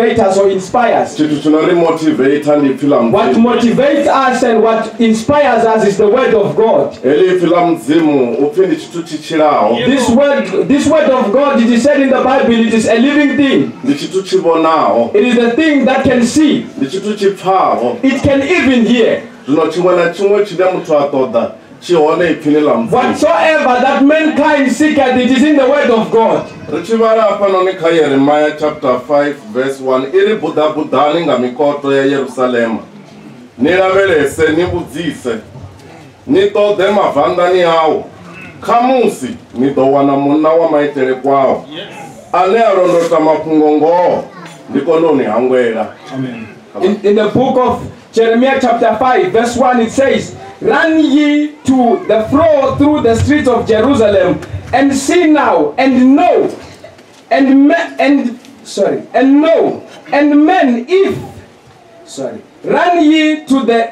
us or inspires. What motivates us and what inspires us is the word of God. This word of God, it is said in the Bible, it is a living thing. It is a thing that can see. It can even hear. Whatsoever that mankind seeketh, it is in the word of God. Jeremiah chapter 5 verse 1. Iri budabudani nga mikoto ya Yerusalema. Nilavelese nibudzise. Nitode mavandani awo. Kamusi nidowana muna wa maitere kwao. Ane arondota mapungongo. Nikononi hangwela. Amen. In the book of Jeremiah chapter 5 verse 1 it says, "Run ye to the fro through the streets of Jerusalem, and see now, and know, and men run ye to the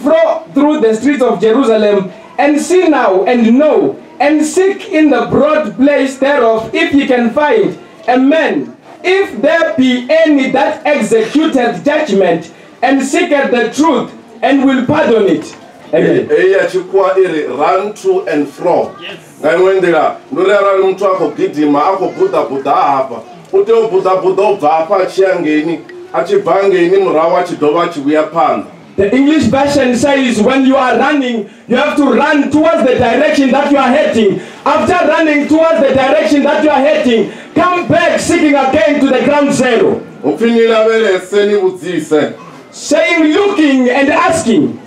fro through the streets of Jerusalem, and see now, and know, and seek in the broad place thereof, if ye can find a man, if there be any that executed judgment, and seeketh the truth, and will pardon it." Run to and fro. And when they are no to gidima, ako buda hapa. Uto buda vapa chiangeni, achibangeni murawa chidowa chiwiapanda. The English version says when you are running, you have to run towards the direction that you are heading. After running towards the direction that you are heading, come back seeking again to the ground zero. Saying, looking and asking.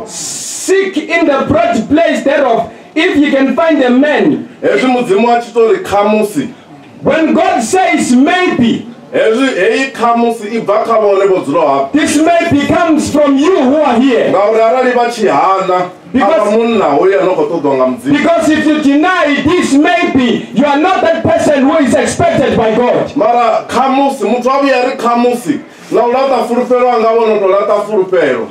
Seek in the broad place thereof, if you can find a man. When God says maybe, this maybe comes from you who are here. Because if you deny this maybe, you are not that person who is expected by God.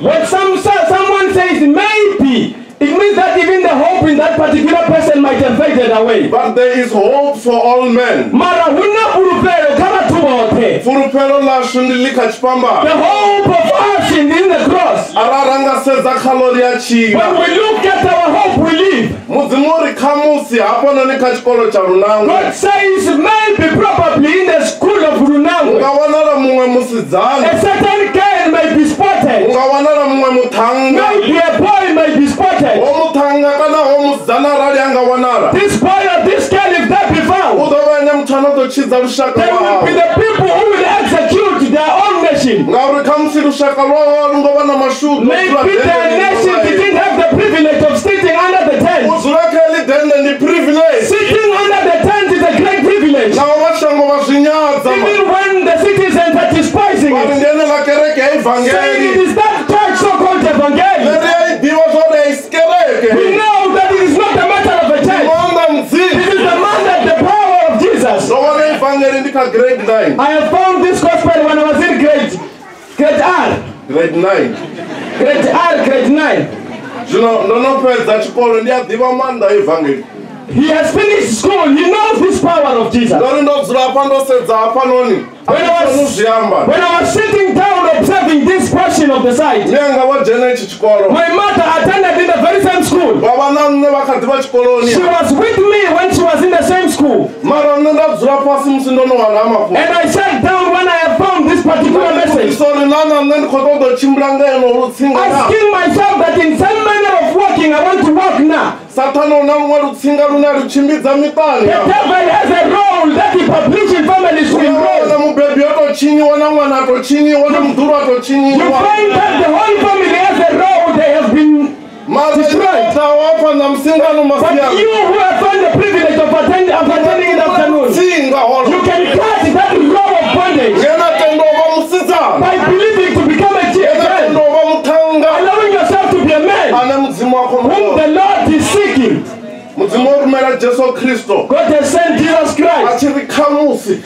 When someone says maybe, it means that even the hope in that particular person might have faded away. But there is hope for all men. The hope of us in the cross. When we look at our hope, we live. God says maybe probably in the school of Runang, a certain girl may be spotted. Maybe a boy may be spotted. This boy or this girl, if that be found, they will be the people who will execute their own nation. Maybe their nation didn't have the privilege of sitting under the tent. Sitting under the tent is a great privilege. Even when the citizens are despising it, saying it is that church so-called evangelical. We know that it is not a matter of a church. It is the mandate, the power of Jesus. I have found this gospel when I was in grade R. Grade 9. Grade R, grade 9. He has finished school. He knows this power of Jesus. When I was sitting down observing this portion of the site, my mother attended in the very same school. She was with me when she was in the same school. And I sat down when I have found this particular message, asking myself that in some manner of walking, I want to walk now. The devil has a role that he publishes families to enroll. You find that the whole family has a role, they have been destroyed. But you who have found the privilege of attending in the afternoon, you can cut that law of bondage by believing to become a child, allowing yourself to be a man whom the Lord is seeking. God has sent Jesus Christ,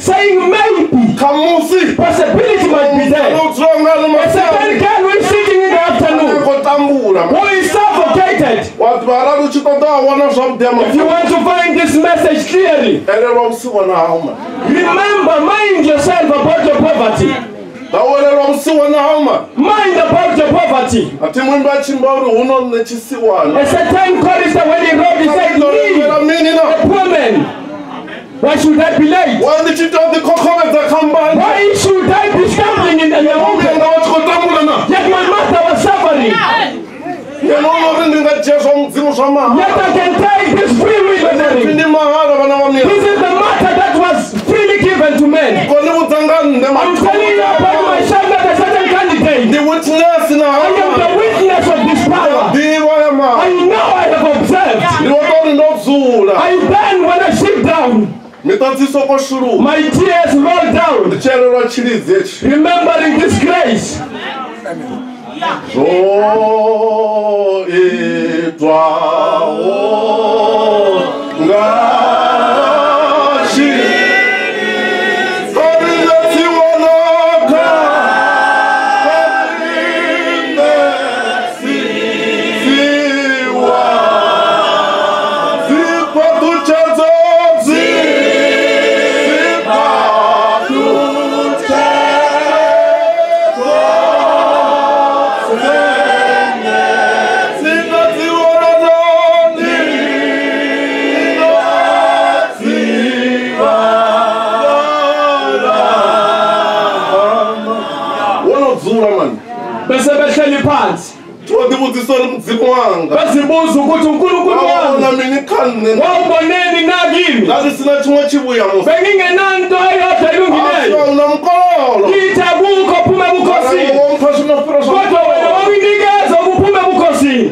saying maybe possibility might be there. A certain girl who is sitting in the afternoon, who is suffocating frustrated, if you want to find this message clearly, remember, mind yourself about your poverty. Mind about your poverty. A certain chorister, when he wrote, he said, me, a poor man. Why should I be late? Why should I be stumbling in the home? Yet my mother was suffering. Yet I can take this free will offering. This is the matter that was freely given to men. I'm telling you about myself that a certain candidate. I am the witness of this power. I know I have observed. I burn when I sit down. My tears roll down, remembering this grace. Bazibuza ukuthi uNkulunkulu wami wawuboneni nakimi bengingenanto eyodwa elungileyo kithi akukho phume ebukhosini kodwa wena wawinikeza ukuphume ebukhosini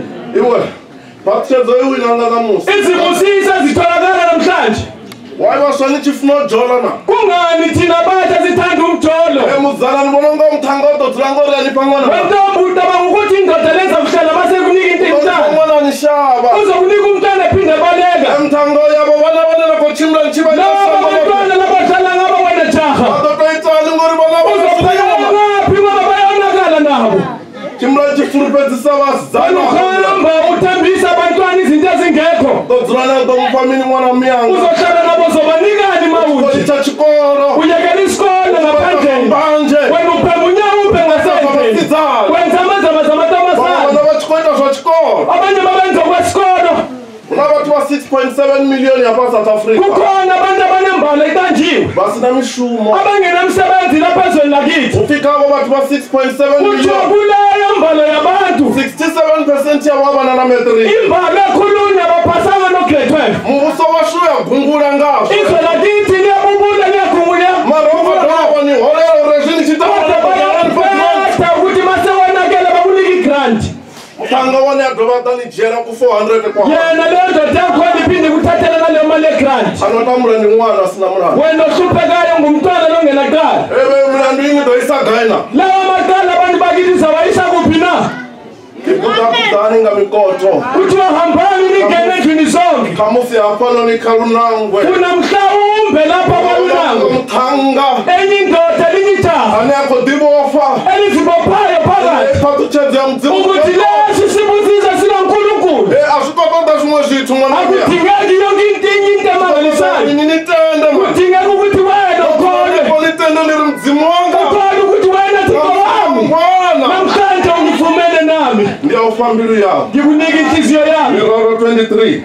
izibusisa zitholakala namhlanje. Kungani thina batha sithanda umjolo wentombi ucabanga ukuthi indoda lenza kuhlala basekunika into emntana uzokunika umntana ephinde baleka laba bantwana labadlala ngabo wena jaha uzophela ngaphi ngoba bayonakala nabo uhamba uthambisa abantwana izinto ezingekho uzohlala nabo zobanikani mawuthi uyekela isikolo ngaphandle wena uphema unyawo uphe ngasendlini wenza amazamazamatomasana abanye babenza kwesikolo 6.7 million yapha South Africa. Kukhona abantu abanembala ibanjiwe. Basinamishumo. Abangenamsebenzi lapha ezweni lakithi. Ufika abantu ba 6.7 million. Kuleyo mbala yabantu 67% yabo abanana matric. Imbala ekhulunywa baphasana no grade 12. Mubuso washuya gungula ngaso. Izwe lakithi liyabubula liyagungula. Maroko dawa ni holero regime chitawala ukuthi mase wonakele bakunika igrant. Mthanga wona yadobata ni jera ku 400 kwa. Yena leyo ndoda yakhona iphinde kuthathela naleyo mali egrant. Anotamula ni mwana asina mwana. Wena osuphekayo ngumntwana longena qala. Mlandu yini ndo isagaina. Lawa madala abantu bakithi zawayisa kuphi na? Kudani ngamikoto. Kuthiwa hambani ningene endlini zonke. Kamusi afana ni Kalunangwe. Kuna mhlawumbe lapha kwaLunangwe. Mthanga. Enye indoda linyijaha. Ani akho dibofa. Elizibophayo phakathi. Phathucheze umzimu. Ukuthi lesi sibuziza sikaNkulunkulu. Asukho shimwe shithu mwana. Akudingeki yonke into emangalisayo. Ninitenda manje. Kudingeka ukuthi wena ukhole. Politenda ni mzimu wanga. Ukhole ukuthi wena Thixo wami. Namhlanje ungivumele nami. Ndiyawufambili yawo. Ngikunika inhliziyo yami. Miroro 23.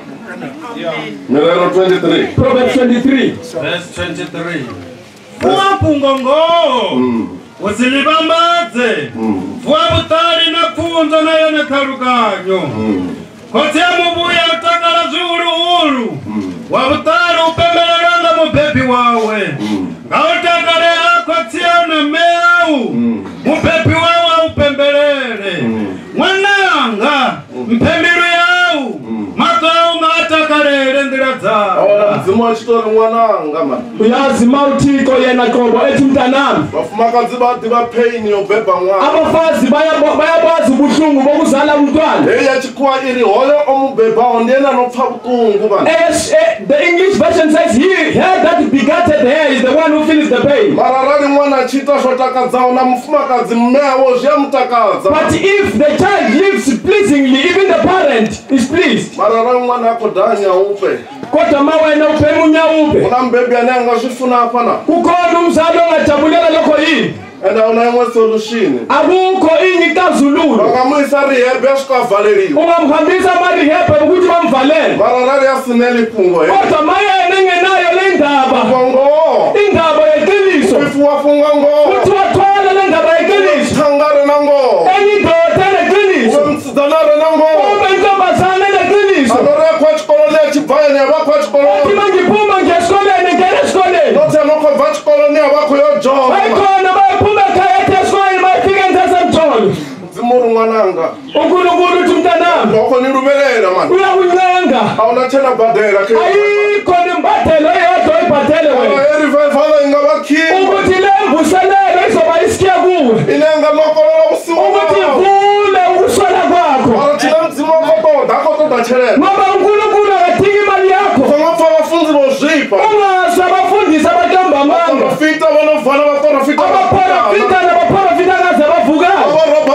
Miroro 23. Proverbs 23. Verse 23. Uwapungongo. Usilibambaze. Vuabutari na funzo na yone karuganyo. Kotia mubuya utakala zuru. Wabutari upemelanga mupepi wawe. Ngautakale kotia na meu. Mupepi wawe upembelele. Mwananga mpemiru yau. Makao ngatakalele ndiraza. mzimu wachitori mwananga man uyazi mawuthixo yena qobo ethi mntanami vafumakazi vadiva pain yobhebha mwana abafazi bayabazi ubuhlungu bokuzala umntwana leyi yachikuwa iri hoyo omubhebhawo ndiyena nopfa vutungu man the English version says he that begatted her is the one who feels the pain. Mara rali mwana achiita zvo takadzawo na mufumakadzi mmeyawo zviyamutakadza. But if the child lives pleasingly, even the parent is pleased. Mara rali mwana akudhanya upe kodwa mawena upemunya upe una mbebhi ane angazvifuna apana kukhona umzali ongajabulela lokho yini and awuna imwe solution akukho inye ixazululo bangamuyisa rehab yasvikavaleriwa ungamhambisa amarehab ukuthi bamvalele mara rali yasinela iphungo kodwa mayena engenayo le ndaba indaba yeqiniso wafunga ngo uthi wathwala le ndaba yeqiniso thangare nango enye indoda eneqiniso umsidzanare nango ube intombazane eneqiniso anorekho echikoloni echibhayeni yabakho echikoloni uthi mangiphuma nje esikoleni ngena esikoleni nothi anokhova echikoloni yabakho yojonga bayikhona bayiphuma ekhaya ethi esikoleni bayifike ngesemjolo mzimu mwananga unkulunkulu uthi mntanami lokho nilubelela mani uyakuncenga awuna thena bhadela ayikho nimbadelo eyodwa oyibhadele wena erivayivala ingabakhiwa ukuthi le mvuselelo izoba isikiya kuwe inenga lokolola usiku ukuthi ivule ukusola kwakho mara thina mzimu wakotoda akotoda tshelele ngoba unkulunkulu akadingi imali yakho songapfa abafunzi bozvipa ungase abafundisi abatongamanga abafita banovala batorofita abaprofita nabaprofitakazi abavukayo abarobha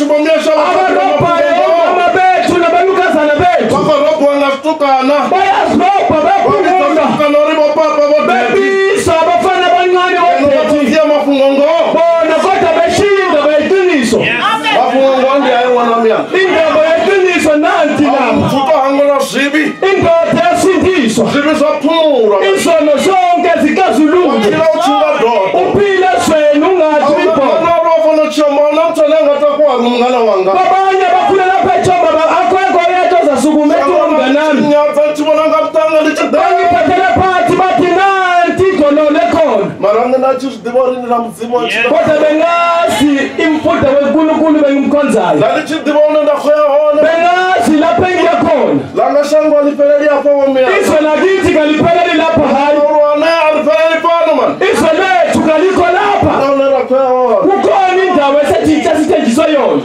bomyesha abarobhayo omama bethu nabalukazana bethu bakarobhwa ngasitukana bayazirobha bayaphumula oribopapa bebisa abafana abancane bodethi mafungongo bona kodwa beshinda beyiqiniso mafungongo ndiyayingwanamya indaba yeqiniso nanti lapha futa hangola zvibi indoda yasindiswa zvibi zvaphumula izono zonke zikazulungu ila uchinga doda uphile swenu ungathi ibhola chomona mthole ngatakuwa mngana wanga babanye bakhulela phechomba akhwekho yethu zasukume etumnganami nyatsa tibona ngaptanga bangiphathele phathi bathi nanti igolole khona mara ngenathi zwidivorini la mudzimu kodwa bengazi imfudo wenkulunkulu bengimkhonzayo lalithi divona ndakhoya hona bengazi lapho engiya khona langa shango lipheleli apho bomya izwe lakithi kalipheleli lapha hayi urwane alipheleli pano man izwe lethu kalikho lapha naona rakhoya hona kukhona indawo esithenjiswa yona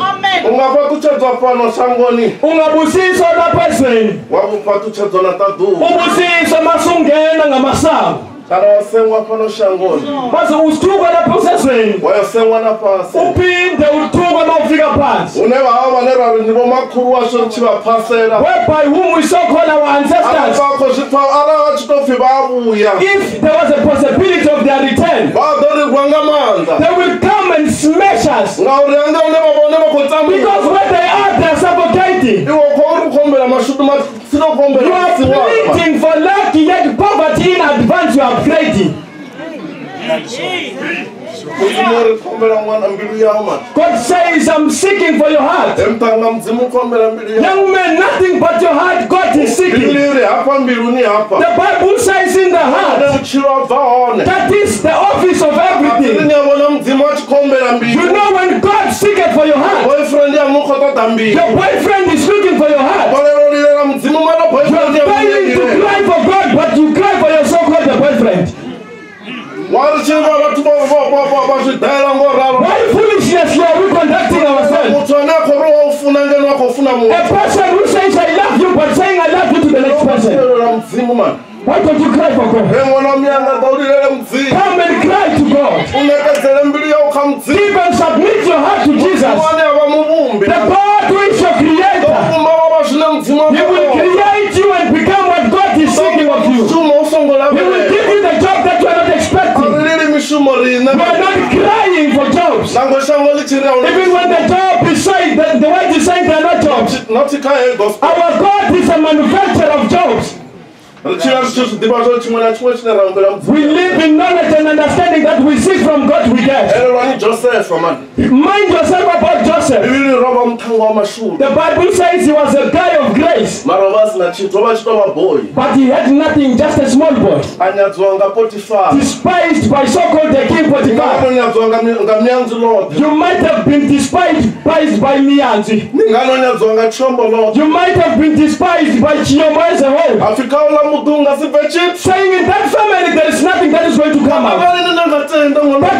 ungapha kutshedzwa pano shangoni ungabusiswa lapha ezweni wakupha kutshedzwa na taduva ubusiswa masungena ngamasango kana wasengwa pano shangoni baze uthukwa lapha usezweni wayosengwa na pasi uphinde uthukwa uma ufika phansi une vahava vanerari ndivo makhuru wasvo richivaphasela whereby whom we so call our ancestors avako zvipfa ara vachitobvi vavuya if there was a possibility of their return vadorirwa ngamanda they will come and smash us ngauri ange une vavone vakotambua because where they are suffocating iwo kwauri kukombera mashudu masinokombera you are pleading for luck yet poverty in advance you are upgrading God says I'm seeking for your heart young man nothing but your heart God is seeking the Bible says in the heart that is the office of everything you know when God seeketh for your heart your boyfriend is looking for your heart you are failing to cry for God but you cry for your so-called boyfriend why foolishly are we conducting ourselves? A person who says I love you but saying I love you to the next person. Why don't you cry for God? Come and cry to God. Even submit your heart to Jesus. The God who is your creator. He will create you and become what God is seeking of you. He will give you the job that you are not expecting. You are not crying for jobs. Even when the job is saying, the word is saying they are not jobs. Our God is a manufacturer of jobs. We live in knowledge and understanding that we seek from God we get. Mind yourself about Joseph. The Bible says he was a guy of grace. But he had nothing, just a small boy. Despised by so-called the king Potiphar. You might have been despised by Mianzi. You might have been despised by Chioma as a whole. saying in that family there is nothing that is going to come out. But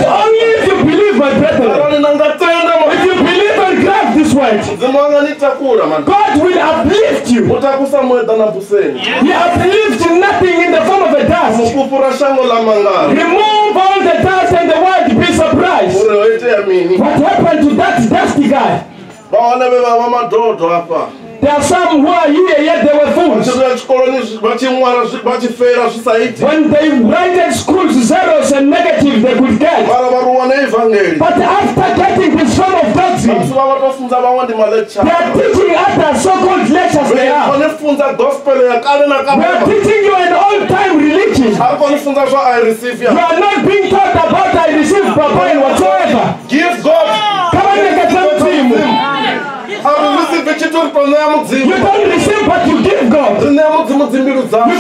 only if you believe, my brethren, if you believe and grab this word, God will uplift you. He uplifts nothing in the form of a dust. Remove all the dust and the world, be surprised. What happened to that dusty guy? There are some who are here, yet they were fools. When they write schools zeros and negatives, they could get. But after getting this form of doctrine, they are teaching others so-called lectures they are. We are teaching you an old-time religion. You are not being taught about I receive Papa and whatsoever. Give God. Come on, make a team. You don't receive, but you give God. You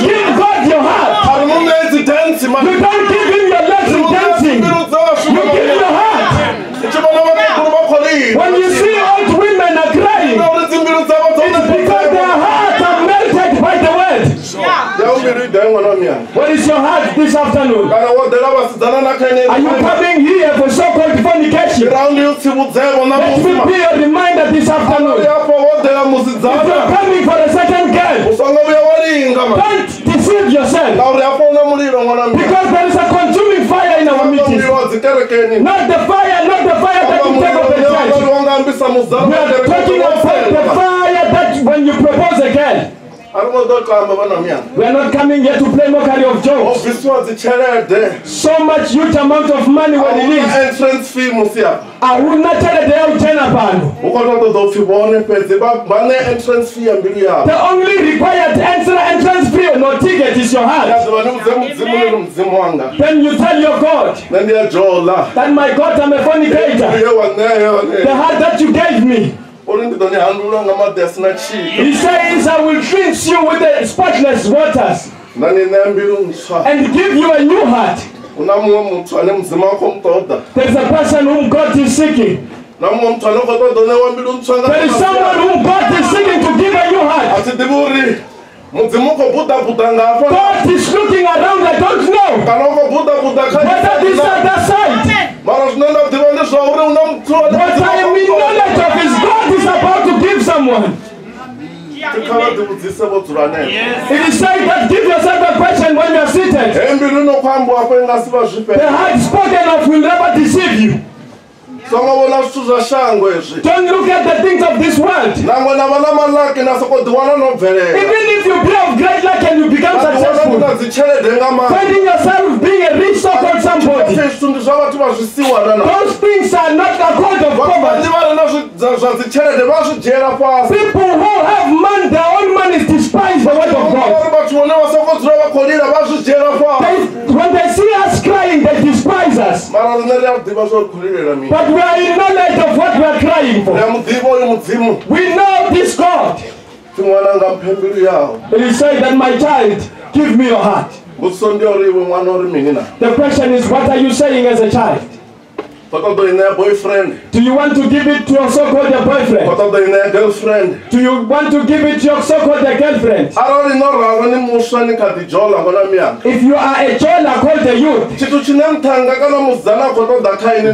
give God your heart. You don't give him your legs in dancing. You give your heart. When you see old women are crying, it's because their hearts are melted by the word. What is your heart this afternoon? Are you coming here for so-called fornication? Let me be a reminder this afternoon. If you're coming for a second girl, don't deceive yourself. Because there is a consuming fire in our meetings. Not the fire that you take of the church. We are talking about the fire that when you propose a girl. We are not coming here to play mockery of jokes. So much huge amount of money when it is. I will not tell the only required entrance fee, no ticket, is your heart. Then you tell your God that my God, I'm a fornicator. The heart that you gave me. He says, I will cleanse you with the spotless waters and give you a new heart. There is a person whom God is seeking. There is someone whom God is seeking to give a new heart. God is looking around, I don't know whether this other side. What I am in knowledge of is God is about to give someone. It is said that give yourself a question when you are seated. The heart spoken of will never deceive you. Don't look at the things of this world. Even if you be of great luck and you become successful, finding yourself being a rich so-called somebody, those things are not a code of poverty. People who have money, their own money despise the word of God. When they see us crying, they despise us. But we are in knowledge of what we are crying for. We know this God. It is said that my child, give me your heart. The question is, what are you saying as a child? Do you want to give it to your so-called boyfriend? Do you want to give it to your so-called girlfriend? If you are a jola called a youth,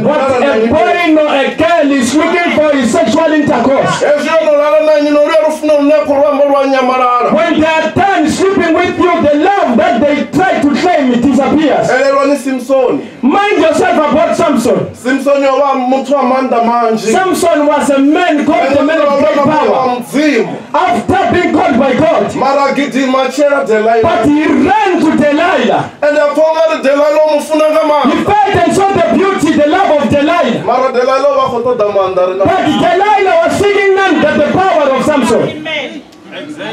what a boy or a girl is looking for is sexual intercourse. When they are done sleeping with you, the love that they try to claim, it disappears. Mind yourself about Samson. Samson was a man called the man of great power. After being called by God, but he ran to Delilah. He felt and saw the beauty, the love of Delilah. But Delilah was seeking none but the power of Samson.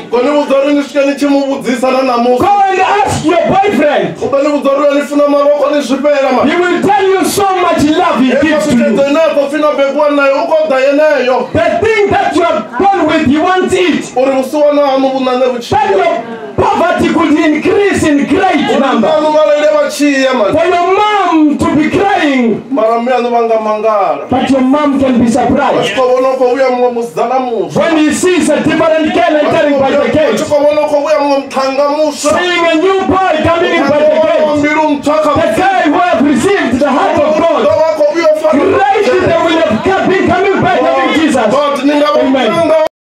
Go and ask your boyfriend. He will tell you so much love he gives to you. The thing that you are born with, you want it. That your poverty could increase in great number. For your mom to be crying you. But your mom can be surprised. When he sees a different girl entering by the gate, seeing a new boy coming in by the gate, the guy who has received the heart of God, Christ is the will of God, becoming by the Jesus. Amen.